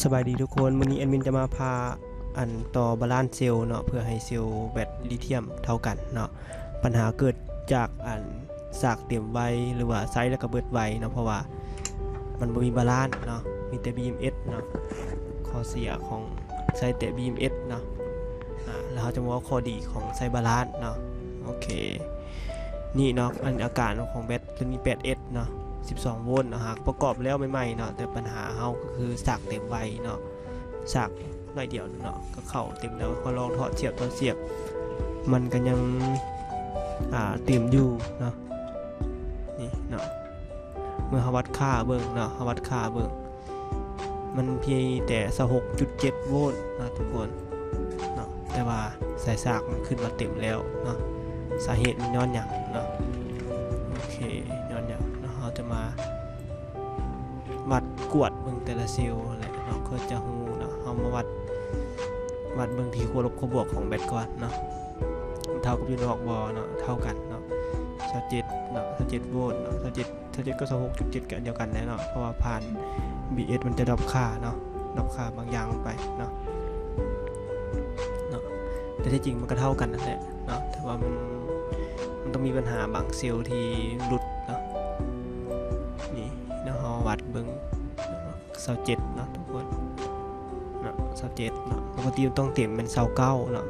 ສະບາຍດີທຸກຄົນ, ມື້ນີ້ແອດມິນຈະມາພາ ອັນ ຕໍ່ບາລານເຊວເນາະ ເພື່ອໃຫ້ເຊວແບັດລີທຽມເທົ່າກັນເນາະ. ບັນຫາເກີດຈາກ ອັນ ສາກເຕັມໄວ ຫຼືວ່າໃຊ້ແລ້ວກໍເບິດໄວເນາະ ເພາະວ່າມັນບໍ່ມີບາລານເນາະ, ມີແຕ່ບີເອັມເອັສເນາະ. ຂໍ້ເສຍຂອງໃຊ້ແຕ່ບີເອັມເອັສເນາະ. ອາ ແລ້ວເຮົາຈະມາເວົ້າຂໍ້ດີຂອງໃຊ້ບາລານເນາະ. ໂອເຄ ນີ້ເນາະ ອັນ ອາການຂອງແບັດ ຕົວນີ້ແປດເອັສເນາະ ສິບສອງໂວນເນາະ, ຫາກປະກອບແລ້ວໃໝ່ໆເນາະ, ແຕ່ບັນຫາເຮົາກໍຄືສາກເຕັມໄວເນາະ, ສາກໜ້ອຍດຽວເນາະ ກໍເຂົ້າເຕັມແລ້ວ, ກໍລອງຖອດສຽບ ຖອດສຽບ ມັນກໍຍັງ ອ່າ ເຕັມຢູ່ເນາະ. ນີ້ເນາະ ເມື່ອເຮົາວັດຄ່າເບິ່ງເນາະ ເຮົາວັດຄ່າເບິ່ງ ມັນພຽງແຕ່ຊາວຫົກຈຸດເຈັດໂວນເນາະທຸກຄົນເນາະ, ແຕ່ວ່າສາຍສາກມັນຂຶ້ນມາເຕັມແລ້ວເນາະ. ສາເຫດມັນຍ້ອນຫຍັງເນາະ? ໂອເຄ ຍ້ອນຫຍັງເນາະ? ເຮົາຈະມາວັດກວດເບິ່ງແຕ່ລະເຊວແຫຼະເນາະ ເພື່ອຈະຮູ້ເນາະ. ເຮົາມາວັດ ວັດເບິ່ງທີ່ຂົ້ວລົບຂົ້ວບວກຂອງແບັດກ່ອນເນາະ, ເທົ່າກັບຢູ່ນອກບໍ່ເນາະ? ເທົ່າກັນເນາະ ຊາວເຈັດເນາະ ຊາວເຈັດໂວນເນາະ ຊາວເຈັດ ຊາວເຈັດກັບຊາວຫົກຈຸດເຈັດກໍອັນດຽວກັນແຫຼະເນາະ, ເພາະວ່າຜ່ານບີເອັສມັນຈະດັອບຄ່າເນາະ ດັອບຄ່າບາງຢ່າງລົງໄປເນາະ ເນາະ. ແຕ່ທີ່ຈິງມັນກໍເທົ່າກັນນັ້ນແຫຼະເນາະ, ແຕ່ວ່າມັນ ມັນຕ້ອງມີບັນຫາບາງເຊວທີ່ຫຼຸດເນາະ. ນີ້ເນາະ ເຮົາວັດເບິ່ງ ຊາວເຈັດເນາະທຸກຄົນເນາະ ຊາວເຈັດເນາະ. ປົກກະຕິມັນຕ້ອງເຕັມແມ່ນຊາວເກົ້າເນາະ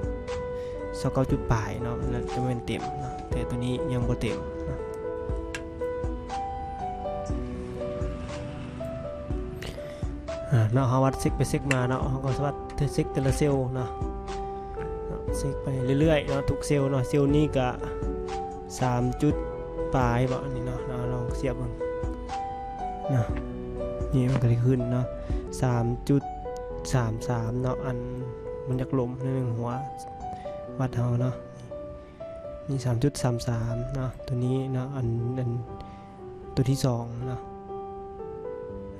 ຊາວເກົ້າຈຸດປາຍເນາະ ແລ້ວຈະແມ່ນເຕັມເນາະ, ແຕ່ຕົວນີ້ຍັງບໍ່ເຕັມເນາະ. ອາ ເນາະ ເຮົາວັດເຊັກໄປເຊັກມາເນາະ, ເຮົາກໍສາມາດເຊັກແຕ່ລະເຊວເນາະ ເຊັກໄປເລື້ອຍໆເນາະ ທຸກເຊວເນາະ. ເຊວນີ້ກະ ສາມຈຸດປາຍເບາະ ນີ້ເນາະ, ເຮົາລອງສຽບເບິ່ງເນາະ. ນີ້ມັນກໍໄດ້ຂຶ້ນເນາະ ສາມຈຸດສາມສາມເນາະ, ອັນ ມັນຢາກລົມໜ້ອຍໜຶ່ງ ຫົວວັດເຮົາເນາະ. ນີ້ສາມຈຸດສາມສາມເນາະ ຕົວນີ້ເນາະ, ອັນ ອັນ ຕົວທີສອງເນາະ.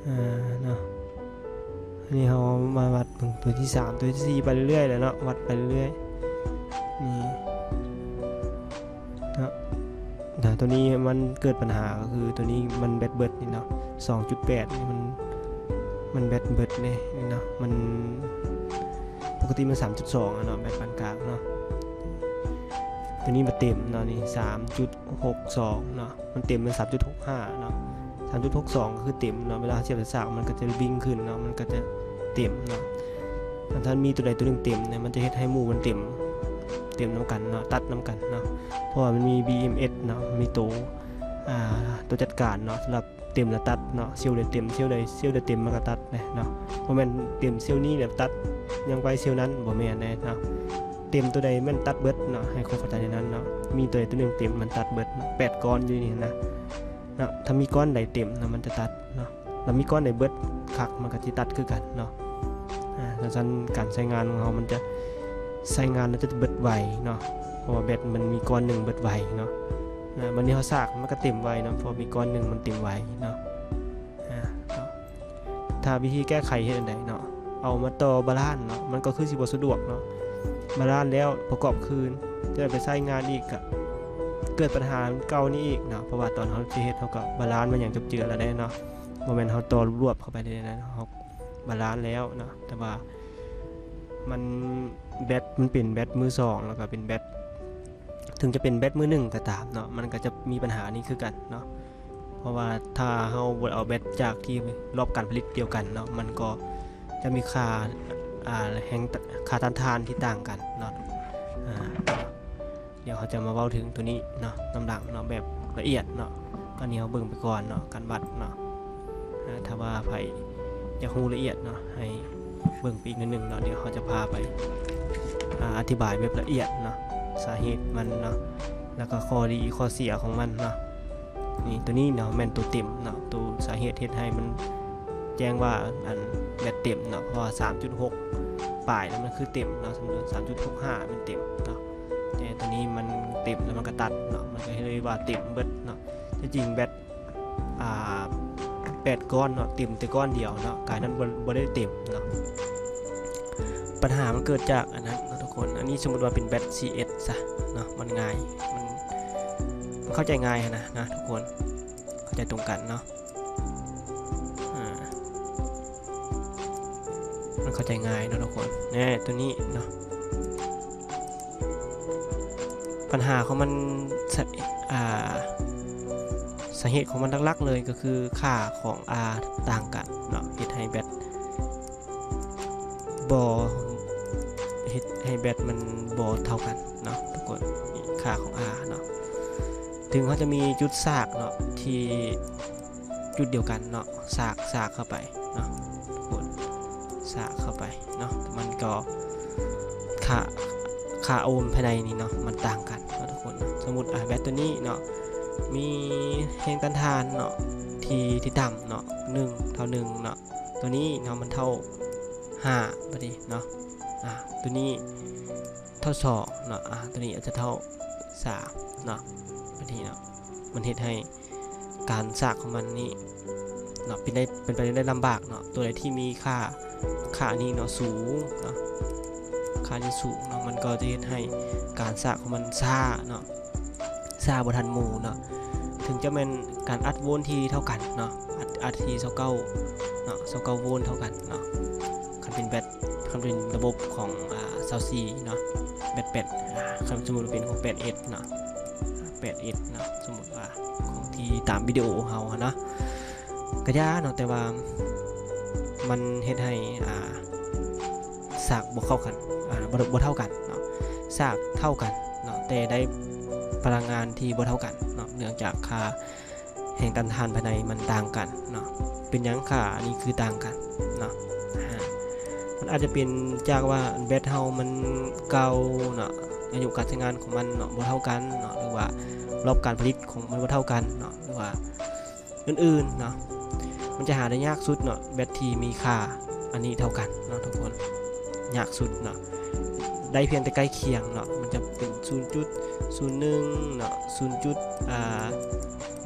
ອາ ເນາະ ອັນນີ້ເຮົາມາວັດເບິ່ງຕົວທີສາມ ຕົວທີສີ່ໄປເລື້ອຍໆແຫຼະເນາະ, ວັດໄປເລື້ອຍໆ ນີ້ເນາະ. ແຕ່ຕົວນີ້ມັນເກີດບັນຫາ ກໍຄືຕົວນີ້ມັນແບັດເບິດນີ້ເນາະ ສອງຈຸດແປດນີ້ມັນ ມັນແບັດເບິດເດ້ເນາະ, ມັນ ປົກກະຕິມັນສາມຈຸດສອງອະເນາະ ແບັດປານກາງເນາະ. ຕົວນີ້ມາເຕັມເນາະ ນີ້ສາມຈຸດຫົກສອງເນາະ, ມັນເຕັມແມ່ນສາມຈຸດຫົກຫ້າເນາະ, ສາມຈຸດຫົກສອງກໍຄືເຕັມເນາະ. ເວລາເຮົາສຽບສາກ ມັນກໍຈະວິ່ງຂຶ້ນເນາະ, ມັນກໍຈະເຕັມເນາະ. ຄັນ ຄັນມີຕົວໃດຕົວໜຶ່ງເຕັມເນຍ ມັນຈະເຮັດໃຫ້ໝູ່ມັນເຕັມ ເຕັມນຳກັນເນາະ, ຕັດນຳກັນເນາະ, ເພາະວ່າມັນມີບີເອັມເອັສເນາະ, ມີໂຕ ອ່າ ໂຕຈັດການເນາະ ສຳລັບ ເຕັມແລ້ວຕັດເນາະ, ເຊວໃດເຕັມ ເຊວໃດ ເຊວໃດເຕັມມັນກໍຕັດເນາະ. ບໍ່ແມ່ນເຕັມເຊວນີ້ແລ້ວຕັດ ຍັງໄວ້ເຊວນັ້ນ ບໍ່ແມ່ນເດ້ເນາະ. ເຕັມຕົວໃດແມ່ນຕັດເບິດເນາະ, ໃຫ້ຄົນເຂົ້າໃຈແນວນັ້ນເນາະ. ມີຕົວໃດຕົວໜຶ່ງເຕັມ ມັນຕັດເບິດເນາະ, ແປດກ້ອນຢູ່ນີ້ນະເນາະ. ຖ້າມີກ້ອນໃດເຕັມນະ ມັນຈະຕັດເນາະ, ແລ້ວມີກ້ອນໃດເບິດຄັກ ມັນກໍຊິຕັດຄືກັນເນາະ. ອາ ຈັ່ງຊັ້ນການໃຊ້ງານຂອງເຮົາ ມັນຈະໃຊ້ງານແລ້ວຈະເບິດໄວເນາະ, ເພາະວ່າແບັດມັນມີກ້ອນໜຶ່ງເບິດໄວເນາະ. ອາ ບັດນີ້ເຮົາສາກມັນກໍເຕັມໄວເນາະ, ເພາະມີກ້ອນໜຶ່ງມັນເຕັມໄວເນາະ. ອາ ເນາະ ຖ້າວິທີແກ້ໄຂເຮັດອັນໃດເນາະ? ເອົາມາຕໍ່ບາລານເນາະ, ມັນກໍຄືຊິບໍ່ສະດວກເນາະ. ບາລານແລ້ວປະກອບຄືນ ຈະໄປໃຊ້ງານອີກ ກະເກີດບັນຫາເກົ່ານີ້ອີກເນາະ, ເພາະວ່າຕອນເຮົາຊິເຮັດ ເຮົາກໍບາລານມາຫຍັງຈົບເຈືອແລ້ວເດ້ເນາະ, ບໍ່ແມ່ນເຮົາຕໍ່ລວບເຂົ້າໄປເລີຍນະ. ເຮົາບາລານແລ້ວເນາະ ແຕ່ວ່າມັນ ແບັດມັນເປັນແບັດມືສອງ ແລ້ວກໍເປັນແບັດ ເຖິງຈະເປັນແບັດມືໜຶ່ງກໍຕາມເນາະ, ມັນກໍຈະມີບັນຫານີ້ຄືກັນເນາະ. ເພາະວ່າຖ້າເຮົາບໍ່ໄດ້ເອົາແບັດຈາກທີ່ລອບການຜະລິດດຽວກັນເນາະ, ມັນກໍຈະມີຄ່າ ອ່າ ແຮງ ຄ່າຕ້ານທານທີ່ຕ່າງກັນເນາະ. ອ່າ ດຽວເຮົາຈະມາເວົ້າເຖິງຕົວນີ້ເນາະ ນຳຫຼັງເນາະ ແບບລະອຽດເນາະ. ຕອນນີ້ເຮົາເບິ່ງໄປກ່ອນເນາະ ການວັດເນາະ. ອາ ຖ້າວ່າໃຜຢາກຮູ້ລະອຽດເນາະ ໃຫ້ເບິ່ງໄປອີກໜ້ອຍໜຶ່ງເນາະ, ດຽວເຮົາຈະພາໄປ ອາ ອະທິບາຍແບບລະອຽດເນາະ ສາເຫດມັນເນາະ ແລ້ວກໍຂໍ້ດີຂໍ້ເສຍຂອງມັນເນາະ. ນີ້ ຕົວນີ້ເນາະ ແມ່ນຕົວເຕັມເນາະ, ຕົວສາເຫດເຮັດໃຫ້ມັນແຈ້ງວ່າ ອັນ ແບັດເຕັມເນາະ, ເພາະວ່າສາມຈຸດຫົກປາຍແລ້ວມັນຄືເຕັມເນາະ, ສຳນວນສາມຈຸດຫົກຫ້າແມ່ນເຕັມເນາະ. ແຕ່ຕົວນີ້ມັນເຕັມແລ້ວມັນກໍຕັດເນາະ, ມັນກໍເລີຍວ່າເຕັມເບິດເນາະ. ທີ່ຈິງແບັດ ອ່າ ແປດກ້ອນເນາະ ເຕັມແຕ່ກ້ອນດຽວເນາະ, ກາຍນັ້ນບໍ່ ບໍ່ໄດ້ເຕັມເນາະ. ບັນຫາມັນເກີດຈາກອັນນັ້ນເນາະທຸກຄົນ. ອັນນີ້ສົມມຸດວ່າເປັນແບັດຊີເອັສຊະເນາະ, ມັນງ່າຍ ມັນ ມັນເຂົ້າໃຈງ່າຍຫັ້ນນະ ນະທຸກຄົນ ເຂົ້າໃຈຕົງກັນເນາະ. ອາ ມັນເຂົ້າໃຈງ່າຍເນາະທຸກຄົນ. ແນ່ ຕົວນີ້ເນາະ ບັນຫາຂອງມັນ ສະ ອ່າ ສາເຫດຂອງມັນຫຼັກໆເລີຍກໍຄືຄ່າຂອງ R ຕ່າງກັນເນາະ ເຮັດໃຫ້ແບັດບໍ່ ເຮັດໃຫ້ແບັດມັນບໍ່ເທົ່າກັນເນາະທຸກຄົນ. ຄ່າຂອງ R ເນາະ ເຖິງເຮົາຈະມີຈຸດສາກເນາະ ທີ່ຈຸດດຽວກັນເນາະ ສາກ ສາກເຂົ້າໄປເນາະທຸກຄົນ ສາກເຂົ້າໄປເນາະ ມັນກໍ ຄ່າ ຄ່າໂອມພາຍໃນນີ້ເນາະ ມັນຕ່າງກັນເນາະທຸກຄົນເນາະ. ສົມມຸດ ອ່າ ແບັດຕົວນີ້ເນາະ ມີແຮງຕ້ານທານເນາະ ທີ່ ທີ່ຕ່ຳເນາະ ໜຶ່ງເທົ່າໜຶ່ງເນາະ ຕົວນີ້ເນາະ ມັນເທົ່າຫ້າ ບາດນີ້ເນາະ ອ່າ ຕົວນີ້ເທົ່າສອງເນາະ ອ່າ ຕົວນີ້ອາດຈະເທົ່າສາມເນາະ ບາດນີ້ເນາະ ມັນເຮັດໃຫ້ ການສາກຂອງມັນນີ້ເນາະ ເປັນໄດ້ ເປັນໄປໄດ້ລຳບາກເນາະ. ຕົວໃດທີ່ມີຄ່າ ຄ່ານີ້ເນາະ ສູງເນາະ ຄ່ານີ້ສູງເນາະ ມັນກໍຈະເຮັດໃຫ້ການສາກຂອງມັນຊ້າເນາະ ຊ້າບໍ່ທັນໝູ່ເນາະ. ເຖິງຈະແມ່ນການອັດໂວນທີ່ເທົ່າກັນເນາະ ອັດ ອັດທີ່ຊາວເກົ້າເນາະ ຊາວເກົ້າໂວນເທົ່າກັນເນາະ ຄັນເປັນແບັດ ຄັນເປັນລະບົບຂອງ ອ່າ ຊາວສີ່ເນາະ ແບັດແປດ ອ່າ ຄັນສົມມຸດວ່າເປັນຂອງແປດເອັດເນາະ ແປດເອັດເນາະ ສົມມຸດວ່າຂອງທີ່ຕາມວິດີໂອເຮົາຫັ້ນເນາະ ກະຢ່າເນາະ ແຕ່ວ່າມັນເຮັດໃຫ້ ອ່າ ສາກບໍ່ເຂົ້າກັນ ອ່າ ບໍ່ ບໍ່ເທົ່າກັນເນາະ ສາກເທົ່າກັນເນາະ ແຕ່ໄດ້ພະລັງງານທີ່ບໍ່ເທົ່າກັນເນາະ ເນື່ອງຈາກຄ່າ ແຮງຕ້ານທານພາຍໃນມັນຕ່າງກັນເນາະ. ເປັນຫຍັງຄ່າອັນນີ້ຄືຕ່າງກັນເນາະ? ອາ ມັນອາດຈະເປັນຈາກວ່າແບັດເຮົາມັນເກົ່າເນາະ, ອາຍຸການໃຊ້ງານຂອງມັນເນາະ ບໍ່ເທົ່າກັນເນາະ, ຫຼືວ່າຮອບການຜະລິດຂອງມັນບໍ່ເທົ່າກັນເນາະ, ຫຼືວ່າອື່ນໆເນາະ. ມັນຈະຫາໄດ້ຍາກສຸດເນາະ ແບັດທີ່ມີຄ່າອັນນີ້ເທົ່າກັນເນາະທຸກຄົນ, ຍາກສຸດເນາະ. ໄດ້ພຽງແຕ່ໃກ້ຄຽງເນາະ, ມັນຈະເປັນສູນຈຸດສູນໜຶ່ງເນາະ, ສູນຈຸດ ອ່າ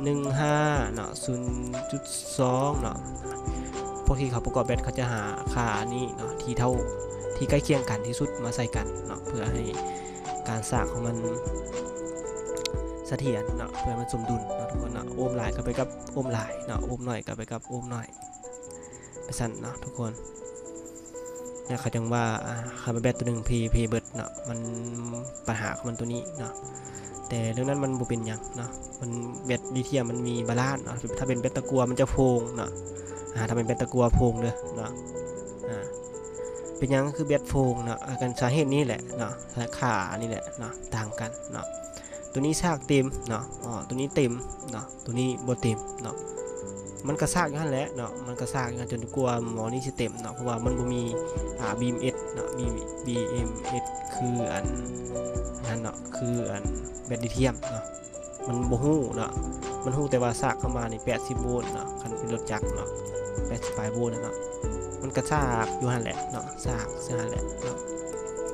ໜຶ່ງຫ້າເນາະ, ສູນຈຸດສອງເນາະ. ພວກທີ່ເຂົາປະກອບແບັດ ເຂົາຈະຫາຄ່ານີ້ເນາະ ທີ່ເທົ່າ ທີ່ໃກ້ຄຽງກັນທີ່ສຸດມາໃສ່ກັນເນາະ ເພື່ອໃຫ້ການສາກຂອງມັນສະຖຽນເນາະ, ເພື່ອໃຫ້ມັນສົມດຸນເນາະທຸກຄົນເນາະ. ໂອມຫຼາຍກໍໄປກັບໂອມຫຼາຍເນາະ, ໂອມໜ້ອຍກໍໄປກັບໂອມໜ້ອຍ ໄປຊັ້ນເນາະທຸກຄົນ. ແລ້ວເຂົາຈັ່ງວ່າ ອ່າ ຄັນວ່າແບັດຕົວໜຶ່ງເພ ເພເບິດເນາະ, ມັນ ບັນຫາຂອງມັນຕົວນີ້ເນາະ. ແຕ່ເລື່ອງນັ້ນມັນບໍ່ເປັນຫຍັງເນາະ, ມັນ ແບັດລີທຽມມັນມີບາລານເນາະ, ຖ້າເປັນແບັດຕະກົ່ວມັນຈະໂພງເນາະ. ອ່າ ຖ້າເປັນແບັດຕະກົ່ວໂພງເດີເນາະ. ອ່າ ເປັນຫຍັງຄືແບັດໂພງເນາະ? ອ່າ ກັນສາເຫດນີ້ແຫຼະເນາະ, ສາ ຄ່ານີ້ແຫຼະເນາະ ຕ່າງກັນເນາະ. ຕົວນີ້ສາກເຕັມເນາະ, ອໍ ຕົວນີ້ເຕັມເນາະ, ຕົວນີ້ບໍ່ເຕັມເນາະ. ມັນກະສາກຢູ່ຫັ້ນແຫຼະເນາະ, ມັນກະສາກຢູ່ຫັ້ນຈົນກວ່າໝໍນີ້ຊິເຕັມເນາະ, ເພາະວ່າມັນບໍ່ມີ ອ່າ ບີເອັມເອັສເນາະ, ບີ ບີເອັມເອັສ ຄືອັນນັ້ນເນາະ, ຄືອັນແບັດລີທຽມເນາະ. ມັນບໍ່ຮູ້ເນາະ, ມັນຮູ້ແຕ່ວ່າສາກເຂົ້າມານີ້ແປດສິບໂວນເນາະ, ຄັນເປັນລົດຈັກເນາະ ແປດສິບປາຍໂວນເນາະ. ມັນກະສາກຢູ່ຫັ້ນແຫຼະເນາະ, ສາກຢູ່ຫັ້ນແຫຼະເນາະ,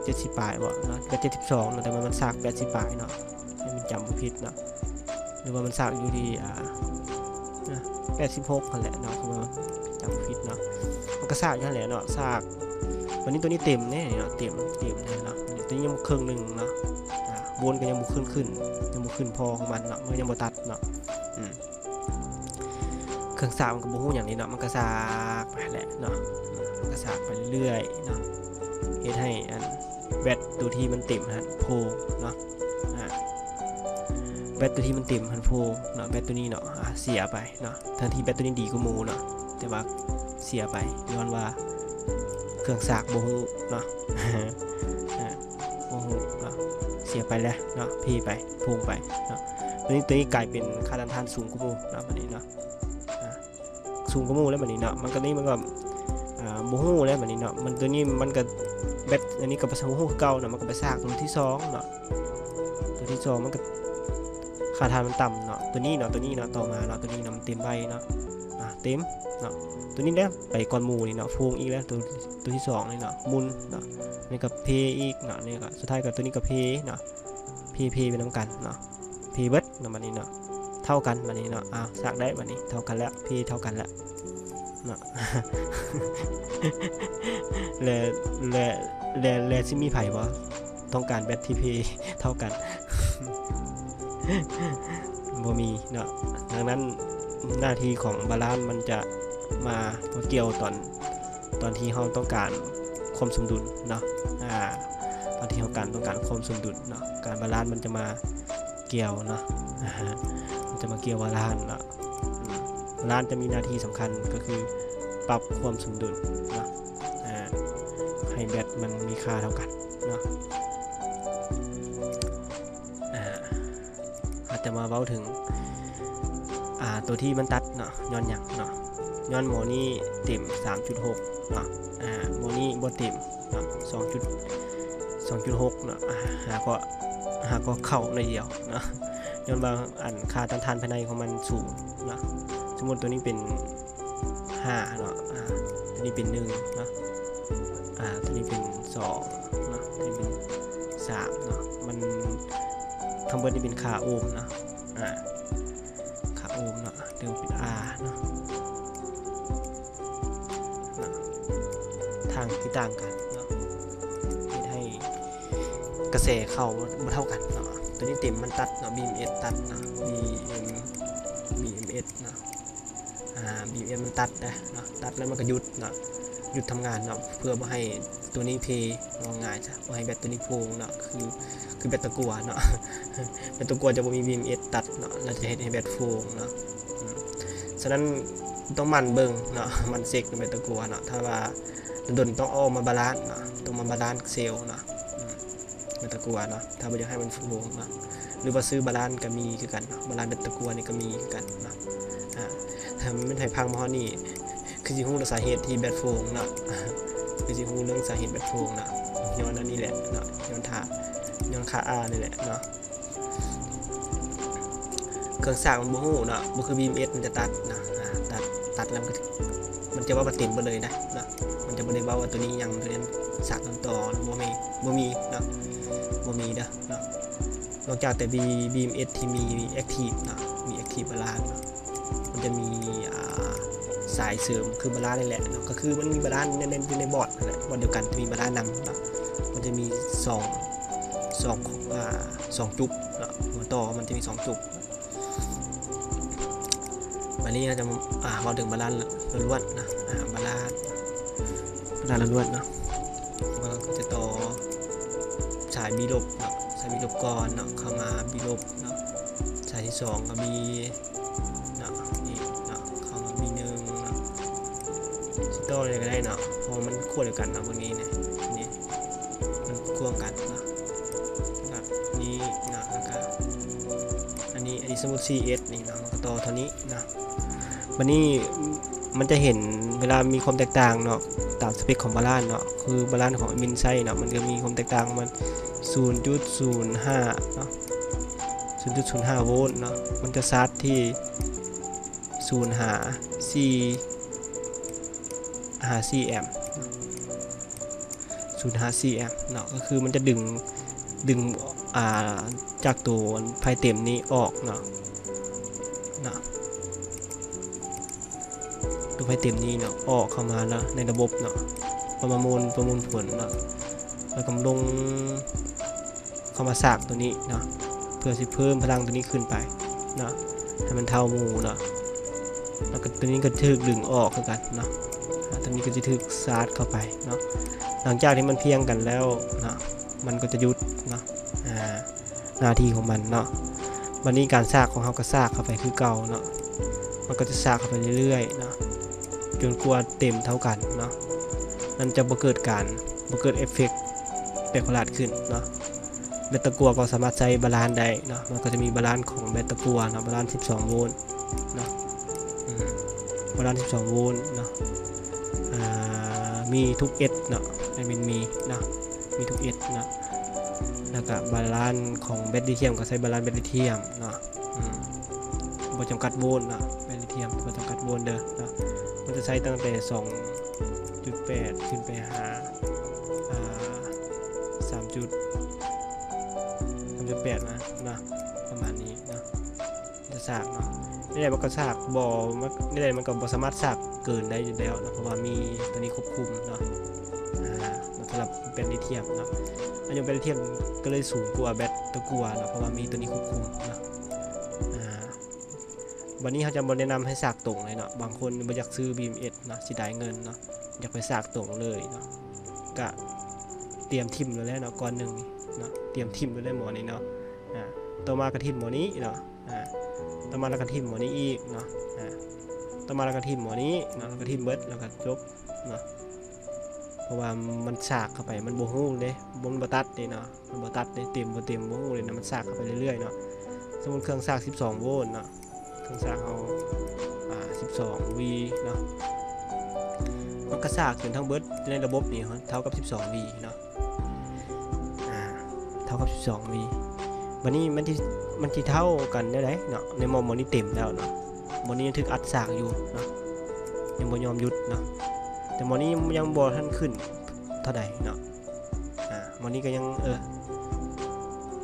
ເຈັດສິບປາຍບໍ່ເນາະ, ກະເຈັດສິບສອງເນາະ, ແຕ່ວ່າມັນສາກແປດສິບປາຍເນາະ. ໃຫ້ມັນຈຳບໍ່ຜິດເນາະ, ຫຼືວ່າມັນສາກຢູ່ທີ່ ອ່າ ນະ ແປດສິບຫົກຫັ້ນແຫຼະເນາະ, ຄືວ່າຈຳຜິດເນາະ. ມັນກະສາກຢູ່ຫັ້ນແຫຼະເນາະ, ສາກ ບາດນີ້ຕົວນີ້ເຕັມແນ່ເນາະ, ເຕັມ ເຕັມແນ່ເນາະ. ຕົວນີ້ຍັງບໍ່ເຄິ່ງໜຶ່ງເນາະ, ອ່າ ໂວນກໍຍັງບໍ່ຂຶ້ນ ຂຶ້ນ ຍັງບໍ່ຂຶ້ນພໍຂອງມັນເນາະ, ມັນຍັງບໍ່ຕັດເນາະ. ອືມ ເຄື່ອງສາກມັນກໍບໍ່ຮູ້ຫຍັງເດເນາະ, ມັນກໍສາກໄປແຫຼະເນາະ, ມັນກໍສາກໄປເລື້ອຍເນາະ, ເຮັດໃຫ້ອັນແບັດຕົວທີ່ມັນເຕັມຫັ້ນໂພງເນາະ. ອ່າ ແບັດຕົວທີ່ມັນເຕັມຫັ້ນໂພງເນາະ, ແບັດຕົວນີ້ເນາະ ອ່າ ເສຍໄປເນາະ, ທັງທີ່ແບັດຕົວນີ້ດີກວ່າໝູ່ເນາະ, ແຕ່ວ່າເສຍໄປຍ້ອນວ່າເຄື່ອງສາກບໍ່ຮູ້ເນາະ. ອ່າ ບໍ່ຮູ້ເນາະ, ເສຍໄປແລ້ວເນາະ, ເພໄປ ໂພງໄປເນາະ. ຕົວນີ້ ຕົວນີ້ກາຍເປັນຄ່າຕ້ານທານສູງກວ່າໝູ່ເນາະ, ບັດນີ້ເນາະ ອ່າ ສູງກວ່າໝູ່ແລ້ວບັດນີ້ເນາະ. ມັນກໍນີ້ ມັນກໍ ອ່າ ບໍ່ຮູ້ແລ້ວບັດນີ້ເນາະ. ມັນ ຕົວນີ້ມັນກໍ ແບັດອັນນີ້ກໍບໍ່ຮູ້ຄືເກົ່າເນາະ, ມັນກໍໄປສາກຕົວທີສອງເນາະ, ຕົວທີສອງມັນກໍ ຄ່າທານມັນຕ່ຳເນາະ. ຕົວນີ້ເນາະ ຕົວນີ້ເນາະ ຕໍ່ມາເນາະ, ຕົວນີ້ນະມັນເຕັມໄວເນາະ, ອ່າ ເຕັມເນາະ. ຕົວນີ້ແຫຼະໄປກ່ອນໝູ່ນີ້ເນາະ, ໂພງອີກແລ້ວ ຕົວ ຕົວທີສອງນີ້ເນາະ, ໝຸ່ນເນາະ. ນີ້ກໍເພອີກເນາະ, ນີ້ກໍສຸດທ້າຍກໍຕົວນີ້ກໍເພເນາະ, ເພ ເພໄປນຳກັນເນາະ, ເພເບິດເນາະ ບັດນີ້ເນາະ. ເທົ່າກັນບັດນີ້ເນາະ, ອ່າ ສາກໄດ້ບັດນີ້ ເທົ່າກັນແລ້ວ ເພເທົ່າກັນແລ້ວເນາະ. ແລະ ແລະ ແລະ ແລະຊິມີໃຜບໍ່ ຕ້ອງການແບັດທີ່ເພເທົ່າກັນ? ບໍ່ມີເນາະ. ດັ່ງນັ້ນໜ້າທີ່ຂອງບາລານມັນຈະມາ ມາກ່ຽວຕອນ ຕອນທີ່ເຮົາຕ້ອງການຄວາມສົມດຸນເນາະ ອາ ຕອນທີ່ເຮົາການ ຕ້ອງການຄວາມສົມດຸນເນາະ ການບາລານມັນຈະມາກ່ຽວເນາະ ອາ ມັນຈະມາກ່ຽວບາລານເນາະ ອາ ບາລານຈະມີໜ້າທີ່ສຳຄັນກໍຄືປັບຄວາມສົມດຸນເນາະ ອາ ໃຫ້ແບັດມັນມີຄ່າເທົ່າກັນເນາະ ອາ ເຮົາຈະມາເວົ້າເຖິງ ອາ ຕົວທີ່ມັນຕັດເນາະ ຍ້ອນຫຍັງເນາະ ຍ້ອນໝໍນີ້ເຕັມສາມຈຸດຫົກເນາະ ອາ ໝໍນີ້ບໍ່ເຕັມເນາະ ສອງຈຸດ ສອງຈຸດຫົກເນາະ ອາ ຫາກໍ ຫາກໍເຂົ້າໜ້ອຍດຽວເນາະ ຍ້ອນວ່າ ອັນ ຄ່າຕ້ານທານພາຍໃນຂອງມັນສູງເນາະ ສົມມຸດຕົວນີ້ເປັນ ຫ້າເນາະ ອາ ຕົວນີ້ເປັນໜຶ່ງເນາະ ອາ ຕົວນີ້ເປັນສອງເນາະ ຕົວນີ້ເປັນສາມເນາະ ມັນ ທັງເບິດນີ້ເປັນຄ່າໂອມເນາະ ອາ ຄ່າໂອມເນາະ ຫຼືວ່າເປັນ R ເນາະ ເນາະ ທາງທີ່ຕ່າງກັນເນາະ ເຮັດໃຫ້ກະແສເຂົ້າບໍ່ເທົ່າກັນເນາະ ຕົວນີ້ເຕັມມັນຕັດເນາະ BMS ຕັດເນາະ BM BMS ເນາະ ອາ BMS ມັນຕັດເດ້ເນາະ ຕັດແລ້ວມັນກໍຢຸດເນາະ ຢຸດທຳງານເນາະ ເພື່ອບໍ່ໃຫ້ຕົວນີ້ເພ ເວົ້າງ່າຍຊະ ບໍ່ໃຫ້ແບັດຕົວນີ້ໂພງເນາະ ຄື ຄືແບັດຕະກົ່ວເນາະ ແບັດຕະກົ່ວຈະບໍ່ມີ BMS ຕັດເນາະ ແລ້ວຈະເຮັດໃຫ້ແບັດໂພງເນາະ ອາ ສະນັ້ນຕ້ອງໝັ່ນເບິ່ງເນາະ ໝັ່ນເຊັກແບັດຕະກົ່ວເນາະ ຖ້າວ່າດົນໆຕ້ອງເອົາອອກມາບາລານເນາະ ຕ້ອງມາບາລານເຊວເນາະ ອາ ແບັດຕະກົ່ວເນາະ ຖ້າບໍ່ຢາກໃຫ້ມັນໂພງເນາະ ຫຼືວ່າຊື້ບາລານກໍມີຄືກັນເນາະ ບາລານແບັດຕະກົ່ວນີ້ກໍມີຄືກັນເນາະ ອາ ແມ່ນໃຫ້ຟັງມາຮອດນີ້ ຄືຊິຮູ້ສາເຫດທີ່ແບັດໂຟງເນາະ ຄືຊິຮູ້ເລື່ອງສາເຫດແບັດໂຟງເນາະ ຍ້ອນອັນນີ້ແຫຼະເນາະ ຍ້ອນຖ້າ ຍ້ອນຄ່າ R ນີ້ແຫຼະເນາະ ເຄື່ອງສາກມັນບໍ່ຮູ້ເນາະ ບໍ່ຄື BMS ມັນຈະຕັດເນາະ ອາ ຕັດ ຕັດແລ້ວມັນກໍ ມັນຈະເວົ້າວ່າເຕັມເບິດເລີຍນະເນາະ ມັນຈະບໍ່ໄດ້ເວົ້າວ່າຕົວນີ້ຍັງ ຕົວນີ້ສາກຕົ້ນຕໍ ບໍ່ມີ ບໍ່ມີເນາະ ບໍ່ມີເດີເນາະ ນອກຈາກແຕ່ B BMS ທີ່ມີ active ເນາະ ມີ active ບາລານເນາະ ມັນຈະມີ ອ່າ ສາຍເສີມຄືບາລານນີ້ແຫຼະເນາະ ກໍຄືມັນມີບາລານໃນ ໃນ ຢູ່ໃນບອດນັ້ນແຫຼະ ບອດດຽວກັນຈະມີບາລານນຳເນາະ ມັນຈະມີສອງ ສອງ ອ່າ ສອງຈຸກເນາະ ຫົວຕໍ່ມັນຈະມີສອງຈຸກ. ບາດນີ້ເຮົາຈະ ອ່າ ເວົ້າເຖິງບາລານລ້ວນໆນະ ອ່າ ບາລານ ບາລານລ້ວນໆເນາະ ເຮົາກໍຈະຕໍ່ສາຍ B ລົບເນາະ ສາຍ B ລົບກ່ອນເນາະ ເຂົ້າມາ B ລົບເນາະ ສາຍທີສອງກໍ B ເນາະ ນີ້ເນາະ ເຂົ້າມາ B ໜຶ່ງເນາະ ຊິຕໍ່ແນວໃດກໍໄດ້ເນາະ ເພາະວ່າມັນຂົ້ວດຽວກັນເນາະ ເບິ່ງນີ້ນະ ນີ້ ມັນຄວບກັນເນາະ ແລ້ວກໍນີ້ເນາະ ແລ້ວກໍອັນນີ້ ອັນນີ້ສົມມຸດ C S ນີ້ເນາະ ມັນກໍຕໍ່ເທົ່ານີ້ເນາະ ບາດນີ້ມັນຈະເຫັນເວລາມີຄວາມແຕກຕ່າງເນາະ ຕາມສະເປັກຂອງບາລານເນາະ ຄືບາລານຂອງແອດມິນໃຊ້ເນາະ ມັນກໍມີຄວາມແຕກຕ່າງປະມານສູນຈຸດສູນຫ້າເນາະ ສູນຈຸດສູນຫ້າໂວນເນາະ ມັນຈະຊາດທີ່ສູນຫາສີ່ ຫາສີ່ແອມ ສູນຫາສີ່ແອມເນາະ ກໍຄືມັນຈະດຶງ ດຶງ ອ່າ ຈາກໂຕໄພເຕັມນີ້ອອກເນາະ ເນາະ ໂຕໄພເຕັມນີ້ເນາະ ອອກເຂົ້າມາເນາະ ໃນລະບົບເນາະ ປະມານ ປະມວນຜົນເນາະ ແລ້ວກໍລົງ ເຂົ້າມາສາກຕົວນີ້ເນາະ ເພື່ອຊິເພີ່ມພະລັງຕົວນີ້ຂຶ້ນໄປເນາະ ໃຫ້ມັນເທົ່າໝູ່ເນາະ ແລ້ວກໍຕົວນີ້ກໍຖືກດຶງອອກຄືກັນເນາະ ອາ ຕົວນີ້ກໍຈະຖືກຊາດເຂົ້າໄປເນາະ ຫຼັງຈາກທີ່ມັນພຽງກັນແລ້ວເນາະ ມັນກໍຈະຢຸດເນາະ ອາ ໜ້າທີ່ຂອງມັນເນາະ ບາດນີ້ການສາກຂອງເຮົາກໍສາກເຂົ້າໄປຄືເກົ່າເນາະ ມັນກໍຈະສາກເຂົ້າໄປເລື້ອຍໆເນາະ ຈົນກວ່າເຕັມເທົ່າກັນເນາະ ມັນຈະບໍ່ເກີດການ ບໍ່ເກີດເອຟເຟັກແປກປະຫຼາດຂຶ້ນເນາະ ແບັດຕະກົ່ວກໍສາມາດໃຊ້ບາລານໄດ້ເນາະ ມັນກໍຈະມີບາລານຂອງແບັດຕະກົ່ວເນາະ ບາລານສິບສອງໂວນເນາະ ອືມ ບາລານສິບສອງໂວນເນາະ ອ່າ ມີທຸກເອັດເນາະ ແອດມິນມີເນາະ ມີທຸກເອັດເນາະ ແລ້ວກະບາລານຂອງແບັດລິທຽມກໍໃຊ້ບາລານແບັດລິທຽມເນາະ ອືມ ບໍ່ຈຳກັດໂວນເນາະ ແບັດລິທຽມບໍ່ຈຳກັດໂວນເດີເນາະ ມັນຈະໃຊ້ຕັ້ງແຕ່ສອງຈຸດແປດຂຶ້ນໄປຫາ ອ່າ ສາມຈຸດ ສາມຈຸດແປດມາເນາະ ປະມານນີ້ເນາະ ຈະສາກເນາະ ແນວໃດມັນກໍສາກບໍ່ ແນວໃດມັນກໍບໍ່ສາມາດສາກເກີນໄດ້ຢູ່ແລ້ວເນາະ ເພາະວ່າມີຕົວນີ້ຄວບຄຸມເນາະ ອ່າ ສຳລັບແບັດລິທຽມເນາະ ອາຍຸແບັດລິທຽມກໍເລີຍສູງກວ່າແບັດຕະກົ່ວເນາະ ເພາະວ່າມີຕົວນີ້ຄວບຄຸມເນາະ ອ່າ ບັດນີ້ເຮົາຈະບໍ່ແນະນຳໃຫ້ສາກຕົງເລີຍເນາະ ບາງຄົນບໍ່ຢາກຊື້ BMS ເນາະ ເສຍດາຍເງິນເນາະ ຢາກໄປສາກຕົງເລີຍເນາະ ກະຕຽມຖິ້ມໂລດແຫຼະເນາະ ກ້ອນໜຶ່ງນີ້ເນາະ ຕຽມຖິ້ມໂລດແຫຼະໝໍນີ້ເນາະ. ອາ ຕໍ່ມາກະຖິ້ມໝໍນີ້ເນາະ ອາ ຕໍ່ມາລະກະຖິ້ມໝໍນີ້ອີກເນາະ ອາ ຕໍ່ມາລະກະຖິ້ມໝໍນີ້ເນາະ ລະກະຖິ້ມເບິດ ລະກະຈົບເນາະ. ເພາະວ່າມັນສາກເຂົ້າໄປ ມັນບໍ່ຮູ້ເດ້ ມັນບໍ່ຕັດເດ້ເນາະ ມັນບໍ່ຕັດເດ້ ເຕັມບໍ່ເຕັມບໍ່ຮູ້ເດ້ນະ ມັນສາກເຂົ້າໄປເລື້ອຍໆເນາະ. ສົມມຸດເຄື່ອງສາກສິບສອງໂວນເນາະ ເຄື່ອງສາກເຮົາ ອາ ສິບສອງວີເນາະ ມັນກະສາກຈົນທັງເບິດໃນລະບົບນີ້ເທົ່າກັບສິບສອງວີເນາະ ອາ ເທົ່າກັບສິບສອງວີ. ບາດນີ້ມັນຊິ ມັນຊິເທົ່າກັນແນວໃດເນາະ ໃນໝໍ ໝໍນີ້ເຕັມແລ້ວເນາະ ໝໍນີ້ຍັງຖືກອັດສາກຢູ່ເນາະ ຍັງບໍ່ຍອມຢຸດເນາະ ແຕ່ໝໍນີ້ຍັງບໍ່ທັນຂຶ້ນເທົ່າໃດເນາະ. ອາ ໝໍນີ້ກະຍັງ ເອີ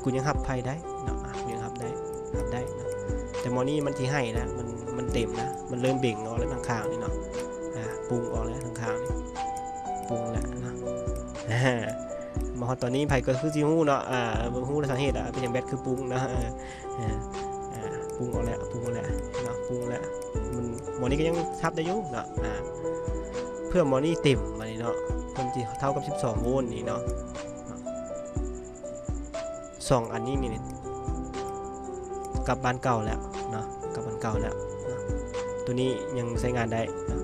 ກູຍັງຮັບໄພໄດ້ເນາະ ອາ ກູຍັງຮັບໄດ້ ຮັບໄດ້ເນາະ ແຕ່ໝໍນີ້ມັນຊິໄຫ້ລະ ມັນ ມັນເຕັມລະ ມັນເລີ່ມເບັງອອກແລ້ວທາງຂ້າງນີ້ເນາະ ອາ ປຸງອອກແລ້ວທາງຂ້າງນີ້ ປຸງແລ້ວເນາະ. ອາ ມາຮອດຕອນນີ້ໃຜກະຄືຊິຮູ້ເນາະ ອາ ຮູ້ລະສາເຫດອະ ເປັນຫຍັງແບັດຄືປຸງເນາະ ເອີ ອາ ອາ ປຸງອອກແລ້ວ ປຸງອອກແລ້ວເນາະ ປຸງແລ້ວ ມັນ ໝໍນີ້ກະຍັງຮັບໄດ້ຢູ່ເນາະ ອາ ເພື່ອໝໍນີ້ເຕັມບາດນີ້ເນາະ ເພິ່ນຊິເທົ່າກັບສິບສອງໂວນນີ້ເນາະ ສອງອັນນີ້ນີ້ ກັບບ້ານເກົ່າແລ້ວເນາະ ກັບບ້ານເກົ່າແລ້ວເນາະ ໂຕນີ້ຍັງໃຊ້ງານໄດ້ເນາະ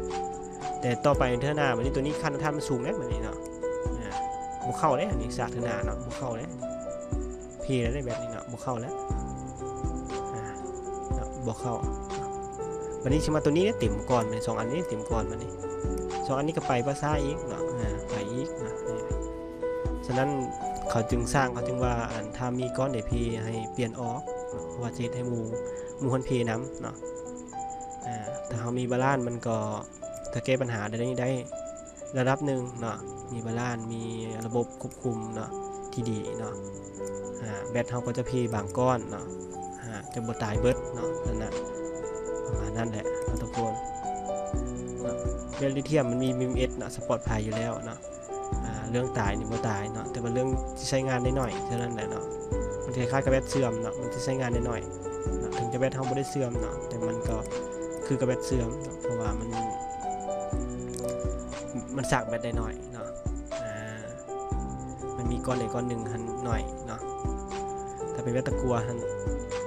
ແຕ່ຕໍ່ໄປເທື່ອໜ້າບາດນີ້ ໂຕນີ້ຄັນທາດມັນສູງແລ້ວບາດນີ້ເນາະ ອາ ບໍ່ເຂົ້າເດ້ ອັນນີ້ສາກເທື່ອໜ້າເນາະ ບໍ່ເຂົ້າເດ້ ເພແລ້ວເດ້ແບບນີ້ເນາະ ບໍ່ເຂົ້າແລ້ວ ອາ ເນາະ ບໍ່ເຂົ້າ. ບາດນີ້ຊິມາໂຕນີ້ເຕັມກ່ອນ ສອງອັນນີ້ເຕັມກ່ອນ ບາດນີ້ສອງອັນນີ້ກະໄປປະຊາອີກເນາະ ອາ ໄປອີກເນາະ. ສະນັ້ນເຂົາຈຶ່ງ ຊ່າງເຂົາຈຶ່ງວ່າ ອັນ ຖ້າມີກ້ອນໃດເພໃຫ້ປ່ຽນອອກເນາະ ເພາະວ່າຈະເຮັດໃຫ້ໝູ່ ໝູ່ຫັ້ນເພນຳເນາະ. ອາ ຖ້າເຮົາມີບາລານມັນກໍຈະແກ້ບັນຫາໃດນີ້ໄດ້ລະດັບໜຶ່ງເນາະ ມີບາລານ ມີລະບົບຄວບຄຸມເນາະທີ່ດີເນາະ. ອາ ແບັດເຮົາກໍຈະເພບາງກ້ອນເນາະ ອາ ຈະບໍ່ຕາຍເບິດເນາະ ນັ້ນນະ ປະມານນັ້ນແຫຼະເນາະທຸກຄົນເນາະ. ແບັດລີທຽມມັນມີ ມີເອັມເອັສ ເນາະ ສະປອດໄພຢູ່ແລ້ວເນາະ. ອາ ເລື່ອງຕາຍນີ້ບໍ່ຕາຍເນາະ ແຕ່ວ່າເລື່ອງຊິໃຊ້ງານໄດ້ໜ້ອຍເທົ່ານັ້ນແຫຼະເນາະ. ມັນຄ້າຍໆກັບແບັດເສື່ອມເນາະ ມັນຊິໃຊ້ງານໄດ້ໜ້ອຍເນາະ ເຖິງຈະແບັດເຮົາບໍ່ໄດ້ເສື່ອມເນາະ ແຕ່ມັນກໍຄືກັບແບັດເສື່ອມເນາະ ເພາະວ່າມັນ ມັນສາກແບັດໄດ້ໜ້ອຍເນາະ. ອາ ມັນມີກ້ອນໃດກ້ອນໜຶ່ງຫັ້ນໜ້ອຍເນາະ ຖ້າເປັນແບັດຕະກົ່ວຫັ້ນ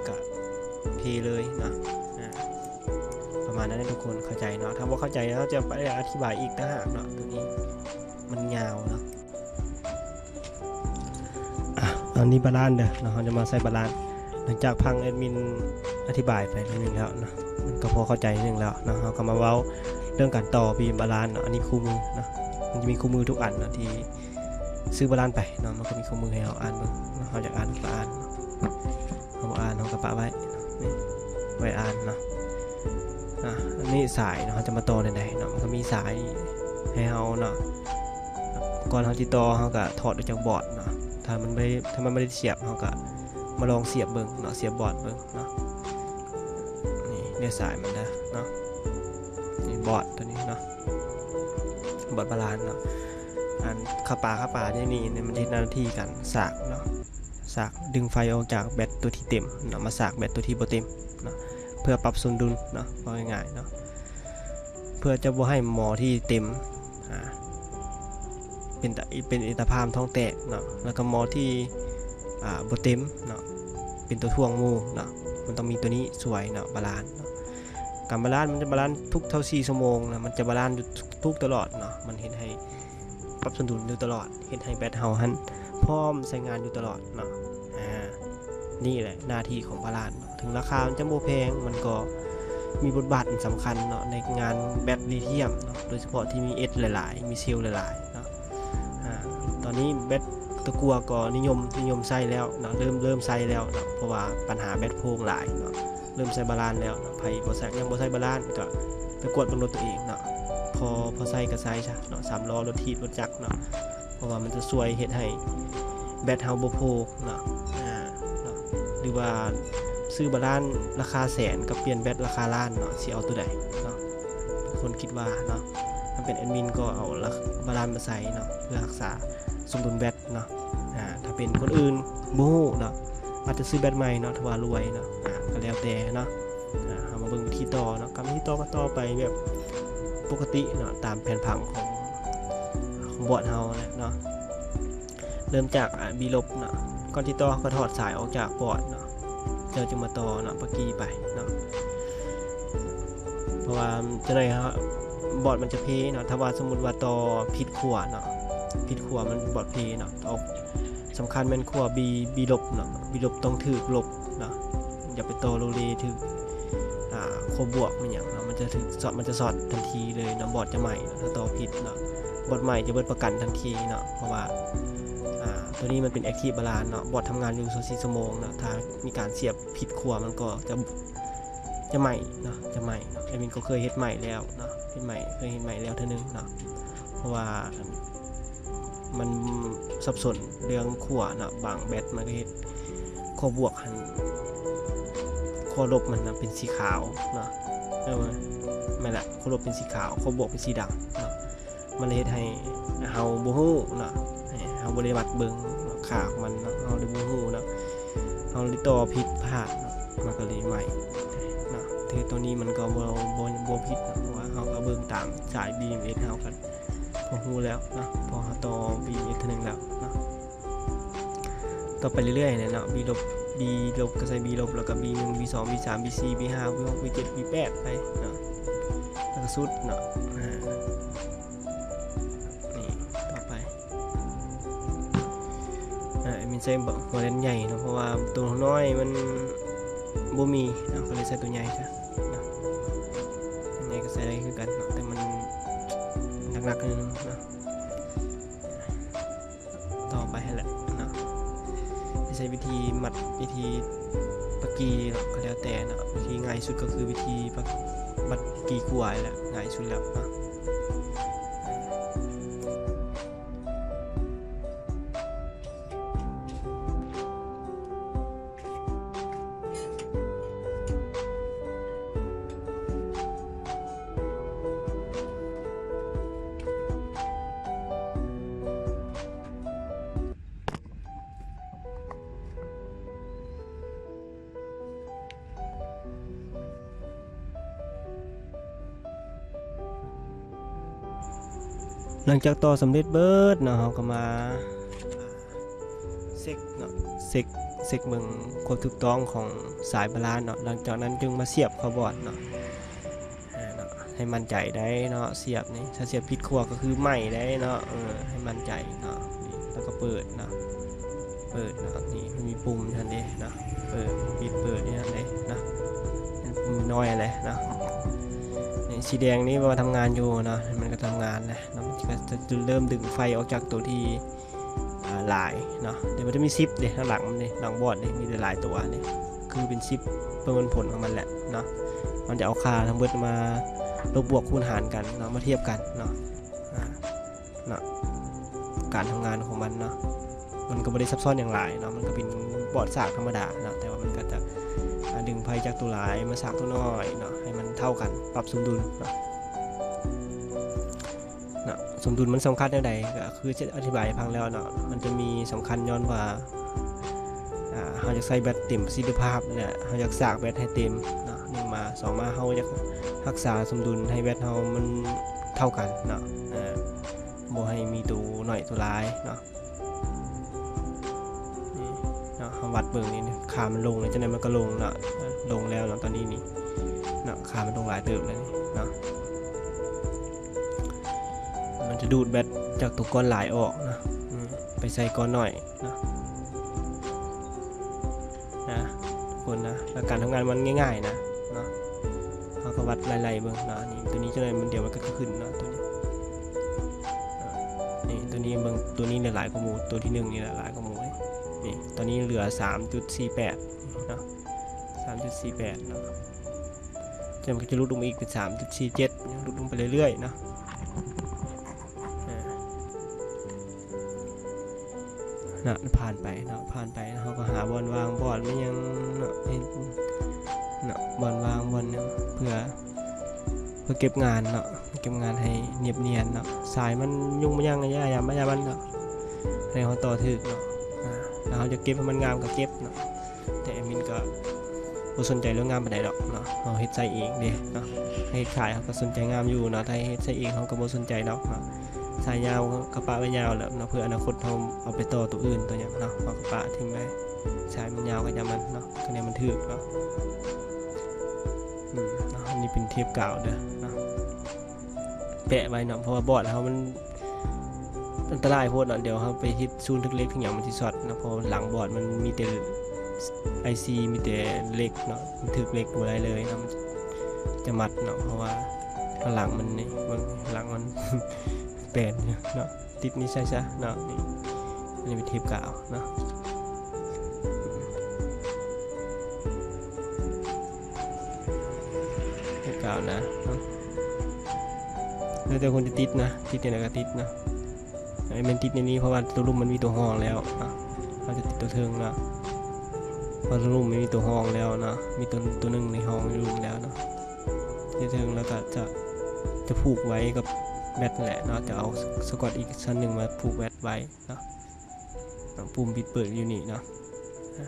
ກະເພເລີຍເນາະ. ອາ ປະມານນັ້ນເດີທຸກຄົນ ເຂົ້າໃຈເນາະ. ຖ້າບໍ່ເຂົ້າໃຈເຮົາຈະໄປອະທິບາຍອີກຕ່າງຫາກເນາະ ໂຕນີ້ມັນຍາວເນາະ. ອາ ອັນນີ້ບາລານເດີເນາະ ເຮົາຈະມາໃສ່ບາລານ ຫຼັງຈາກຟັງແອດມິນອະທິບາຍໄປໜ້ອຍໜຶ່ງແລ້ວເນາະ ມັນກໍພໍເຂົ້າໃຈໜ້ອຍໜຶ່ງແລ້ວເນາະ. ເຮົາກໍມາເວົ້າເລື່ອງການຕໍ່ບີມບາລານເນາະ. ອັນນີ້ຄູ່ມືເນາະ ມັນຈະມີຄູ່ມືທຸກອັນເນາະ ທີ່ຊື້ບາລານໄປເນາະ ມັນກໍມີຄູ່ມືໃຫ້ເຮົາອ່ານເບິ່ງເນາະ. ເຮົາຢາກອ່ານກໍອ່ານ ເຮົາບໍ່ອ່ານເຮົາກໍປະໄວ້ ນີ້ ໄວ້ອ່ານເນາະ. ອາ ອັນນີ້ສາຍເນາະ ເຮົາຈະມາຕໍ່ແນວໃດເນາະ ມັນກໍມີສາຍໃຫ້ເຮົາເນາະ. ກ່ອນເຮົາຊິຕໍ່ເຮົາກໍຖອດອອກຈາກບອດເນາະ ຖ້າມັນບໍ່ ຖ້າມັນບໍ່ໄດ້ສຽບ ເຮົາກໍມາລອງສຽບເບິ່ງເນາະ ສຽບບອດເບິ່ງເນາະ. ນີ້ ເລືອກສາຍມັນເດີເນາະ ນີ້ບອດໂຕນີ້ເນາະ ບອດບາລານເນາະ. ອັນຄາປາ ຄາປານີ້ ນີ້ມັນເຮັດໜ້າທີ່ການສາກເນາະ ສາກດຶງໄຟອອກຈາກແບັດຕົວທີ່ເຕັມເນາະ ມາສາກແບັດຕົວທີ່ບໍ່ເຕັມເນາະ ເພື່ອປັບສົມດຸນເນາະ ເວົ້າງ່າຍໆເນາະ. ເພື່ອຈະບໍ່ໃຫ້ໝໍທີ່ເຕັມ ອາ ເປັນ ເປັນເອຕາພາມທ້ອງແຕກເນາະ ແລ້ວກໍໝໍທີ່ ອາ ບໍ່ເຕັມເນາະ ເປັນຕົວຖ່ວງໝູ່ເນາະ ມັນຕ້ອງມີຕົວນີ້ຊ່ວຍເນາະ ບາລານເນາະ. ການບາລານມັນຈະບາລານທຸກເທົ່າສີ່ຊົ່ວໂມງເນາະ ມັນຈະບາລານຢູ່ທຸກຕະຫຼອດເນາະ ມັນເຮັດໃຫ້ປັບສົມດຸນຢູ່ຕະຫຼອດ ເຮັດໃຫ້ແບັດເຮົາຫັ້ນພ້ອມໃຊ້ງານຢູ່ຕະຫຼອດເນາະ. ອາ ນີ້ແຫຼະໜ້າທີ່ຂອງບາລານເນາະ ເຖິງລາຄາມັນຈະບໍ່ແພງ ມັນກໍມີບົດບາດອັນສຳຄັນເນາະ ໃນງານແບັດລີທຽມເນາະ ໂດຍສະເພາະທີ່ມີເອັສຫຼາຍໆ ມີເຊວຫຼາຍໆເນາະ. ອາ ຕອນນີ້ແບັດຕະກົ່ວກໍນິຍົມ ນິຍົມໃຊ້ແລ້ວເນາະ ເລີ່ມ ເລີ່ມໃຊ້ແລ້ວເນາະ ເພາະວ່າບັນຫາແບັດໂພງຫຼາຍເນາະ ເລີ່ມໃຊ້ບາລານແລ້ວເນາະ. ໃຜບໍ່ໃຊ້ ຍັງບໍ່ໃຊ້ບາລານກໍໄປກວດເບິ່ງລົດຕົວເອງເນາະ ພໍ ພໍໃຊ້ກໍໃຊ້ຊະເນາະ ສາມລໍ້ ລົດຖີບ ລົດຈັກເນາະ ເພາະວ່າມັນຈະຊ່ວຍເຮັດໃຫ້ແບັດເຮົາບໍ່ໂພງເນາະ. ອາ ເນາະ ຫຼືວ່າຊື້ບາລານລາຄາແສນກັບປ່ຽນແບັດລາຄາລ້ານເນາະ ຊິເອົາໂຕໃດເນາະ? ທຸກຄົນຄິດວ່າເນາະ ຖ້າເປັນແອດມິນກໍເອົາລາ ບາລານມາໃສ່ເນາະ ເພື່ອຮັກສາສົມດຸນແບັດເນາະ. ອາ ຖ້າເປັນຄົນອື່ນບໍ່ຮູ້ເນາະ ອາດຈະຊື້ແບັດໃໝ່ເນາະ ຖ້າວ່າລວຍເນາະ. ອາ ກໍແລ້ວແຕ່ເນາະ. ອາ ເຮົາມາເບິ່ງວິທີຕໍ່ເນາະ ການວິທີຕໍ່ກໍຕໍ່ໄປແບບປົກກະຕິເນາະ ຕາມແຜນຜັງຂອງ ບອດເຮົາແຫຼະເນາະ. ເລີ່ມຈາກ ອາ ບີລົບເນາະ. ກ່ອນທີ່ຕໍ່ ເຮົາກໍຖອດສາຍອອກຈາກບອດເນາະ ແລ້ວຈຶ່ງມາຕໍ່ເນາະ ປະກີໄປເນາະ. ເພາະວ່າຈັ່ງໃດເຮົາ ບອດມັນຈະເພເນາະ. ຖ້າວ່າສົມມຸດວ່າຕໍ່ຜິດຂົ້ວເນາະ ຜິດຂົ້ວມັນບອດເພເນາະ. ອອກ ສຳຄັນແມ່ນຂົ້ວບີ ບີລົບເນາະ. ບີລົບຕ້ອງຖືກລົບເນາະ. ຢ່າໄປຕໍ່ໂລເລຖືກ ອ່າ ຂົ້ວບວກແມ່ນຫຍັງເນາະ. ມັນຈະຖືກຊັອດ ມັນຈະຊັອດທັນທີເລີຍເນາະ. ບອດຈະໄໝ້ເນາະ ຖ້າຕໍ່ຜິດເນາະ. ບອດໄໝ້ຈະເບິດປະກັນທັນທີເນາະ. ເພາະວ່າ ອ່າ ຕົວນີ້ມັນເປັນແອັກທີບບາລານເນາະ. ບອດທຳງານຢູ່ຊາວສີ່ຊົ່ວໂມງເນາະ. ຖ້າມີການສຽບຜິດຂົ້ວ ມັນກໍຈະ ຈະໄໝ້ເນາະ ຈະໄໝ້ເນາະ. ແອດມິນກໍເຄີຍເຮັດໄໝ້ແລ້ວເນາະ ເຮັດໄໝ້ ເຄີຍເຮັດໄໝ້ແລ້ວເທື່ອໜຶ່ງເນາະ. ເພາະວ່າມັນສັບສົນເລື່ອງຂົ້ວເນາະ. ບາງແບັດມັນກໍເຮັດຂົ້ວບວກຫັ້ນ ຂົ້ວລົບມັນນະເປັນສີຂາວເນາະ. ເອີ ແມ່ນລະ ຂົ້ວລົບເປັນສີຂາວ ຂົ້ວບວກເປັນສີດຳເນາະ. ມັນເຮັດໃຫ້ເຮົາບໍ່ຮູ້ເນາະ ເຮົາບໍ່ໄດ້ວັດເບິ່ງຄ່າຂອງມັນເນາະ ເຮົາເລີຍບໍ່ຮູ້ເນາະ ເຮົາເລີຍຕໍ່ຜິດພາດເນາະ ມັນກໍເລີຍໄໝ້ເນາະ. ຄືຕົວນີ້ມັນກໍບໍ່ ບໍ່ ບໍ່ຜິດເນາະ ເພາະວ່າເຮົາກໍເບິ່ງຕາມສາຍບີເອັມເອັສ ເຮົາກໍພໍຮູ້ແລ້ວເນາະ ເພາະເຮົາຕໍ່ບີເອັມເອັສເທື່ອໜຶ່ງແລ້ວເນາະ. ຕໍ່ໄປເລື້ອຍໆແຫຼະເນາະ ບີລົບ ບີລົບກໍໃສ່ບີລົບ ແລ້ວກໍບີໜຶ່ງ ບີສອງ ບີສາມ ບີສີ່ ບີຫ້າ ບີຫົກ ບີເຈັດ ບີແປດໄປເນາະ ແລ້ວກໍສຸດເນາະ. ອາ ນີ້ຕໍ່ໄປ ອາ ແອດມິນໃສ່ຫົວແລນໃຫຍ່ເນາະ ເພາະວ່າໂຕນ້ອຍມັນບໍ່ມີເນາະ ກໍເລີຍໃສ່ໂຕໃຫຍ່ຊະເນາະ. ໃຫຍ່ກໍໃສ່ໄດ້ຄືກັນເນາະ ແຕ່ມັນໜັກໆໜ້ອຍໜຶ່ງເນາະ. ຕໍ່ໄປຫັ້ນແຫຼະເນາະ ຊິໃຊ້ວິທີມັດ ວິທີປະກີເນາະ ກໍແລ້ວແຕ່ເນາະ. ວິທີງ່າຍສຸດກໍຄືວິທີປະ ມັດກີກົວນີ້ແຫຼະ ງ່າຍສຸດແລ້ວເນາະ. ຫຼັງຈາກຕໍ່ສຳເລັດເບິດເນາະ ເຮົາກໍມາເຊັກເນາະ ເຊັກ ເຊັກເບິ່ງຄວາມຖືກຕ້ອງຂອງສາຍບາລານເນາະ. ຫຼັງຈາກນັ້ນຈຶ່ງມາສຽບເຂົ້າບອດເນາະ. ອາ ເນາະ ໃຫ້ໝັ້ນໃຈໄດ້ເນາະ ສຽບນີ້ ຖ້າສຽບຜິດຂົ້ວກໍຄືໄໝ້ໄດ້ເນາະ. ເອີ ໃຫ້ໝັ້ນໃຈເນາະ ນີ້ ແລ້ວກໍເປີດເນາະ ເປີດເນາະ. ນີ້ ມັນມີປຸ່ມຫັ້ນເດ້ເນາະ ເປີດ ປິດ ເປີດນີ້ຫັ້ນເດ້ເນາະ ມັນປຸ່ມນ້ອຍຫັ້ນແຫຼະເນາະ. ນີ້ ສີແດງນີ້ວ່າທຳງານຢູ່ເນາະ ມັນກໍທຳງານແຫຼະເນາະ ມັນກໍຈະເລີ່ມດຶງໄຟອອກຈາກໂຕທີ່ ອ່າ ຫຼາຍເນາະ. ດຽວມັນຈະມີຊິບເດ້ ທາງຫຼັງມັນເດ້ ຫຼັງບອດນີ້ມີຫຼາຍໆຕົວນີ້ ຄືເປັນຊິບປະເມີນຜົນຂອງມັນແຫຼະເນາະ. ມັນຈະເອົາຄ່າທັງເບິດມາລົບບວກຄູນຫານກັນເນາະ ມາທຽບກັນເນາະ. ອາ ເນາະ ການທຳງານຂອງມັນເນາະ ມັນກໍບໍ່ໄດ້ຊັບຊ້ອນຫຍັງຫຼາຍເນາະ ມັນກໍເປັນບອດສາກທຳມະດາເນາະ ແຕ່ວ່າມັນກໍຈະ ອາ ດຶງໄຟຈາກຕົວຫຼາຍມາສາກຕົວນ້ອຍເນາະ ໃຫ້ມັນເທົ່າກັນ ປັບສົມດຸນເນາະ. ເນາະ ສົມດຸນມັນສຳຄັນແນວໃດ ກໍຄືຈະອະທິບາຍໃຫ້ຟັງແລ້ວເນາະ. ມັນຈະມີສຳຄັນຍ້ອນວ່າ ອາ ເຮົາຢາກໃຊ້ແບັດເຕັມປະສິດທິພາບ ແລະ ເຮົາຢາກສາກແບັດໃຫ້ເຕັມເນາະ ໜຶ່ງມາ ສອງມາ ເຮົາຢາກຮັກສາສົມດຸນໃຫ້ແບັດເຮົາມັນເທົ່າກັນເນາະ ອາ ບໍ່ໃຫ້ມີໂຕໜ້ອຍໂຕຫຼາຍເນາະ. ນີ້ເນາະ ເຮົາວັດເບິ່ງນີ້ ຄ່າມັນລົງແລ້ວ ຈັ່ງໃດມັນກໍລົງເນາະ ລົງແລ້ວເນາະ ຕອນນີ້ນີ້ເນາະ ຄ່າມັນລົງຫຼາຍເຕີບແລ້ວນີ້ເນາະ. ມັນຈະດູດແບັດຈາກຕົວກ້ອນຫຼາຍອອກເນາະ ອືມ ໄປໃສ່ກ້ອນນ້ອຍເນາະ ນະ ທຸກຄົນນະ. ຫຼັກການທຳງານມັນງ່າຍໆນະເນາະ ເຮົາກໍວັດໄລ່ໆເບິ່ງເນາະ. ນີ້ ຕົວນີ້ຈັ່ງໃດມັນ ດຽວມັນກໍຂຶ້ນເນາະ ຕົວນີ້ ນີ້ ຕົວນີ້ເບິ່ງ ຕົວນີ້ຫຼາຍກວ່າໝູ່ ຕົວທີໜຶ່ງນີ້ຫຼາຍກວ່າໝູ່. ນີ້ ຕອນນີ້ເຫຼືອສາມຈຸດສີ່ແປດເນາະ ສາມຈຸດສີ່ແປດເນາະ. ແລ້ວມັນກໍຈະຫຼຸດລົງມາອີກເປັນສາມຈຸດສີ່ເຈັດ ຫຼຸດລົງໄປເລື້ອຍໆເນາະ. ອາ ເນາະ ຜ່ານໄປເນາະ ຜ່ານໄປ ເຮົາກໍຫາບ່ອນວາງ ບ່ອນແມ່ນຫຍັງເນາະ ເຮັດເນາະ ບ່ອນວາງ ບ່ອນຫຍັງ ເພື່ອ ເພື່ອເກັບງານເນາະ ເກັບງານໃຫ້ນຽບນຽນເນາະ. ສາຍມັນຫຍຸ້ງມາຫຍັງ ຢ່າ ຢ່າມາ ຢ່າມັນເນາະ ໃຫ້ເຮົາຕໍ່ຖືກເນາະ. ອາ ຖ້າເຮົາຢາກເກັບໃຫ້ມັນງາມກໍເກັບເນາະ ແຕ່ແອດມິນກໍບໍ່ສົນໃຈເລື່ອງງາມປານໃດດອກເນາະ ເຮົາເຮັດໃສ່ເອງເດ້ເນາະ. ເຮັດຂາຍເຮົາກໍສົນໃຈງາມຢູ່ເນາະ ແຕ່ເຮັດໃສ່ເອງເຮົາກໍບໍ່ສົນໃຈດອກເນາະ. ສາຍຍາວກໍປະໄວ້ຍາວແຫຼະເນາະ ເພື່ອອະນາຄົດເຮົາເອົາໄປຕໍ່ຕົວອື່ນຕົວຫຍັງເນາະ ເຮົາກໍປະຖິ້ມໄວ້ ສາຍມັນຍາວກໍຢ່າມັນເນາະ ຄະແນນມັນຖືກເນາະ. ອືມ ເນາະ ອັນນີ້ເປັນເທບກາວເດີເນາະ ແປະໄວ້ເນາະ ເພາະວ່າບອດເຮົາມັນອັນຕະລາຍໂພດເນາະ ດຽວເຮົາໄປເຮັດສູນຖືກເຫຼັກຖືກຫຍັງມັນຊິຊັອດເນາະ ເພາະວ່າຫຼັງບອດມັນມີແຕ່ໄອຊີ ມີແຕ່ເຫຼັກເນາະ ມັນຖືກເຫຼັກບໍ່ໄດ້ເລີຍເນາະ ມັນຈະມັດເນາະ ເພາະວ່າຫຼັງມັນນີ້ ເບິ່ງຫຼັງມັນແປນເນາະ. ຕິດນີ້ໃສ່ຊະເນາະ ນີ້ ອັນນີ້ເປັນເທບກາວເນາະ ເທບກາວນະເນາະ ແລ້ວແຕ່ຄົນຈະຕິດນະ ຕິດແນວໃດກໍຕິດເນາະ ໃຫ້ແມ່ນຕິດໃນນີ້ ເພາະວ່າຕົວລຸ່ມມັນມີຕົວຮອງແລ້ວເນາະ ເຮົາຈະຕິດຕົວເທິງເນາະ ເພາະຕົວລຸ່ມມັນມີຕົວຮອງແລ້ວເນາະ ມີຕົວ ຕົວໜຶ່ງໃນຮອງໃນລຸ່ມແລ້ວເນາະ ຢູ່ເທິງ ແລ້ວກໍຈະ ຈະຜູກໄວ້ກັບແບັດນັ້ນແຫຼະເນາະ ຈະເອົາສະກອດອີກຊັ້ນໜຶ່ງມາຜູກແບັດໄວ້ເນາະ ປຸ່ມປິດເປີດຢູ່ນີ້ເນາະ ອາ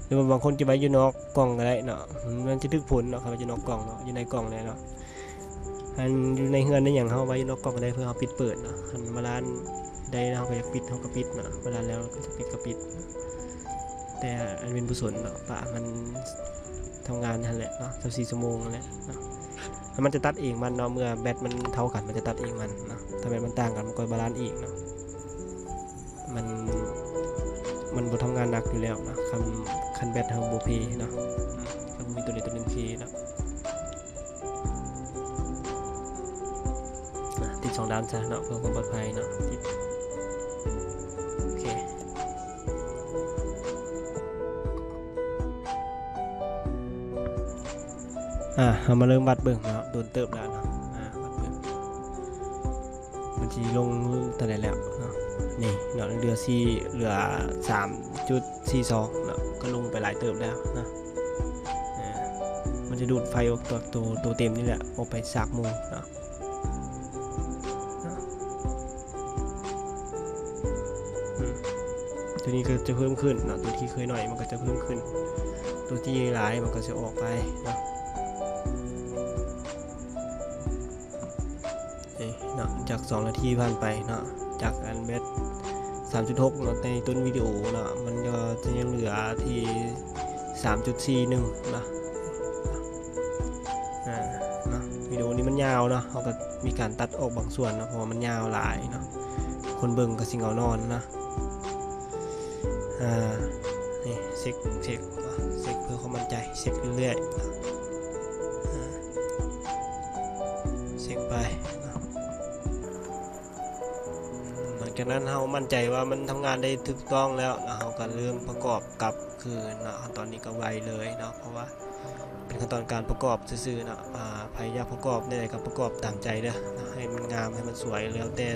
ຫຼືວ່າບາງຄົນຈະໄວ້ຢູ່ນອກກ່ອງກໍໄດ້ເນາະ ມັນຈະຖືກຜົນເນາະ ຄັນວ່າຢູ່ນອກກ່ອງເນາະ ຢູ່ໃນກ່ອງແລ້ວເນາະ ອັນຢູ່ໃນເຮືອນໃນຫຍັງເຮົາໄວ້ຢູ່ນອກກ່ອງກໍໄດ້ ເພື່ອເຮົາປິດເປີດເນາະ ຄັນບາລານໃດເຮົາກໍຢາກປິດ ເຮົາກໍປິດເນາະ ບາລານແລ້ວກໍຈະປິດກໍປິດ ແຕ່ແອັດມິນບໍ່ສົນເນາະ ປະໃຫ້ມັນທຳງານຫັ້ນແຫຼະເນາະ ຊາວສີ່ຊົ່ວໂມງຫັ້ນແຫຼະເນາະ ແລ້ວມັນຈະຕັດເອງມັນເນາະ ເມື່ອແບັດມັນເທົ່າກັນ ມັນຈະຕັດເອງມັນເນາະ ຖ້າແບັດມັນຕ່າງກັນ ມັນກໍບາລານອີກເນາະ ມັນ ມັນບໍ່ທຳງານໜັກຢູ່ແລ້ວເນາະ ຄັນ ຄັນແບັດເຮົາບໍ່ເພເນາະ ອືມ ຄັນບໍ່ມີຕົວໃດຕົວໜຶ່ງເພເນາະ. ອ່າ ຕິດສອງດ້ານຊະເນາະ ເພື່ອຄວາມປອດໄພເນາະ ຕິດ ໂອເຄ ອ່າ ເຮົາມາເລີ່ມວັດເບິ່ງເນາະ ດົນເຕີບແລ້ວເນາະ ອ່າ ວັດເບິ່ງ ມັນຊິລົງເທົ່າໃດແລ້ວເນາະ ນີ້ເນາະ ເຫຼືອສີ່ ເຫຼືອສາມຈຸດສີ່ສອງເນາະ ກໍລົງໄປຫຼາຍເຕີບແລ້ວເນາະ ເອີ ມັນຈະດູດໄຟອອກຕົວ ຕົວ ຕົວເຕັມນີ້ແຫຼະ ອອກໄປສາກໝູ່ເນາະ ອືມ ຕົວນີ້ກໍຈະເພີ່ມຂຶ້ນເນາະ ຕົວທີ່ເຄີຍໜ້ອຍມັນກໍຈະເພີ່ມຂຶ້ນ ຕົວທີ່ຫຼາຍມັນກໍຈະອອກໄປເນາະ. ເອີເນາະ ຈາກສອງນາທີຜ່ານໄປເນາະ ຈາກອັນແບັດສາມຈຸດຫົກເນາະ ໃນຕົ້ນວິດີໂອເນາະ ມັນກໍຈະຍັງເຫຼືອທີ່ສາມຈຸດສີ່ໜຶ່ງເນາະ ອ່າ ເນາະ ວິດີໂອນີ້ມັນຍາວເນາະ ເຮົາກໍມີການຕັດອອກບາງສ່ວນເນາະ ເພາະວ່າມັນຍາວຫຼາຍເນາະ ຄົນເບິ່ງກໍຊິເຫງົານອນເນາະ. ອ່າ ນີ້ເຊັກ ເຊັກ ເຊັກເພື່ອຄວາມໝັ້ນໃຈ ເຊັກເລື້ອຍໆ ອ່າ ເຊັກໄປເນາະ ຫຼັງຈາກນັ້ນເຮົາໝັ້ນໃຈວ່າມັນທຳງານໄດ້ຖືກຕ້ອງແລ້ວເນາະ ເຮົາກໍເລີ່ມປະກອບກັບຄືນເນາະ ຕອນນີ້ກໍໄວເລີຍເນາະ ເພາະວ່າ ເປັນຂັ້ນຕອນການປະກອບຊື່ໆເນາະ ອ່າ ໃຜຢາກປະກອບແນວໃດກໍປະກອບຕາມໃຈເດີເນາະ ໃຫ້ມັນງາມ ໃຫ້ມັນສວຍ ແລ້ວແຕ່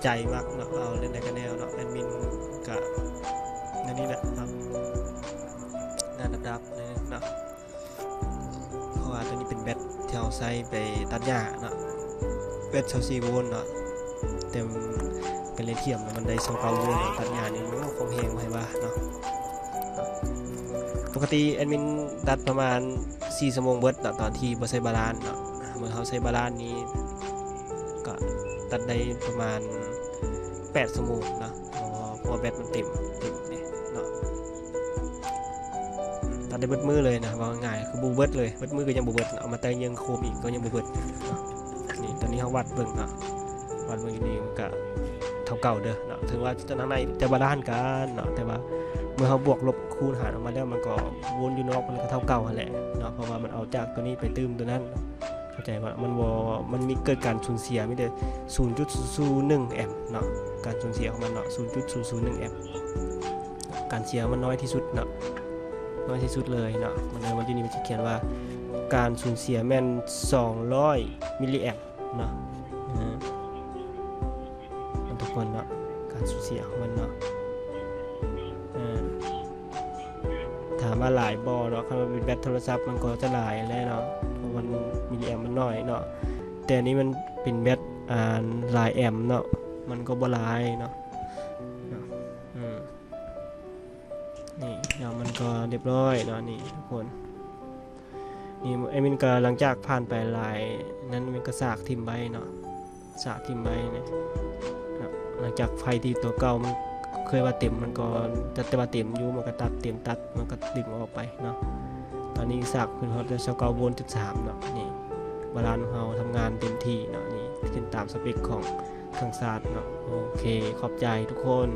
ໃຈມັກເນາະ ເອົາແນວໃດກໍແນວເນາະ ແອັດມິນກະແນວນີ້ແຫຼະເນາະ ໜ້າດັບໆໜ້ອຍໜຶ່ງເນາະ ເພາະວ່າຕົວນີ້ເປັນແບັດທີ່ເຮົາໃຊ້ໄປຕັດຫຍ້າເນາະ ແບັດຊາວສີ່ໂວນເນາະ ແຕ່ເປັນເລທຽມ ແລ້ວມັນໄດ້ຊາວເກົ້າໂວນເນາະ ຕັດຫຍ້ານີ້ ໂອ້ ຄວາມແຮງບໍ່ໃຫ້ວ່າເນາະ. ປົກກະຕິແອັດມິນຕັດປະມານສີ່ຊົ່ວໂມງເບິດເນາະ ຕອນທີ່ບໍ່ໃສ່ບາລານເນາະ ເມື່ອເຮົາໃສ່ບາລານນີ້ກໍຕັດໄດ້ປະມານແປດຊົ່ວໂມງເນາະ ເພາະວ່າແບັດມັນເຕັມ ເຕັມເດ້ເນາະ ຕັດໄດ້ເບິດມື້ເລີຍນະ ເວົ້າງ່າຍໆ ຄືບໍ່ເບິດເລີຍ ເບິດມື້ກໍຍັງບໍ່ເບິດ ເອົາມາໄຕ່ເຍືອງໂຄມອີກກໍຍັງບໍ່ເບິດເນາະ. ນີ້ ຕອນນີ້ເຮົາວັດເບິ່ງເນາະ ວັດເບິ່ງຢູ່ນີ້ມັນກະເທົ່າເກົ່າເດີເນາະ ເຖິງວ່າທາງໃນຈະບາລານກັນເນາະ ແຕ່ວ່າເມື່ອເຮົາບວກລົບຄູນຫານອອກມາແລ້ວ ມັນກໍວົນຢູ່ນອກ ມັນກໍເທົ່າເກົ່າຫັ້ນແຫຼະເນາະ ເພາະວ່າມັນເອົາຈາກຕົວນີ້ໄປຕື່ມຕົວນັ້ນ ເຂົ້າໃຈບໍ່? ມັນບໍ່ ມັນມີເກີດການສູນເສຍ ມີແຕ່ສູນຈຸດສູນສູນໜຶ່ງແອັມເນາະ ການສູນເສຍຂອງມັນເນາະ ສູນຈຸດສູນສູນໜຶ່ງແອັມ ການເສຍມັນນ້ອຍທີ່ສຸດເນາະ ນ້ອຍທີ່ສຸດເລີຍເນາະ ມັນ ມັນຢູ່ນີ້ມັນຊິຂຽນວ່າ ການສູນເສຍແມ່ນສອງຮ້ອຍມິລລີແອັມ ເນາະ ເອີ ເນາະ ທຸກຄົນເນາະ ການສູນເສຍຂອງມັນເນາະ ເອີ ຖາມວ່າຫຼາຍບໍ່ເນາະ ຄັນວ່າເປັນແບັດໂທລະສັບມັນກໍຈະຫຼາຍແຫຼະເນາະ ເພາະມັນມິລລີແອັມມັນໜ້ອຍເນາະ ແຕ່ນີ້ມັນເປັນແບັດ ອ່າ ຫຼາຍແອັມເນາະ ມັນກໍບໍ່ຫຼາຍເນາະ ເນາະ ອືມ ນີ້ເນາະ ມັນກໍຮຽບຮ້ອຍເນາະ ນີ້ທຸກຄົນ ນີ້ແອດມິນກໍ ຫຼັງຈາກຜ່ານໄປຫຼາຍນັ້ນ ແອດມິນກໍສາກຖິ້ມໄວ້ເນາະ ສາກຖິ້ມໄວ້ນີ້ເນາະ. ຫຼັງຈາກໄຟທີ່ຕົວເກົ່າມັນເຄີຍວ່າເຕັມ ມັນກໍ ແຕ່ ແຕ່ວ່າເຕັມຢູ່ ມັນກໍຕັດ ເຕັມຕັດ ມັນກໍດຶງອອກໄປເນາະ. ຕອນນີ້ສາກຂຶ້ນຮອດຊາວເກົ້າໂວນຈຸດສາມເນາະ. ນີ້ບາລານຂອງເຮົາທຳງານເຕັມທີ່ເນາະ. ນີ້ເປັນຕາມສະເປັກຂອງເຄື່ອງຊາດເນາະ. ໂອເຄ ຂອບໃຈທຸກຄົນ.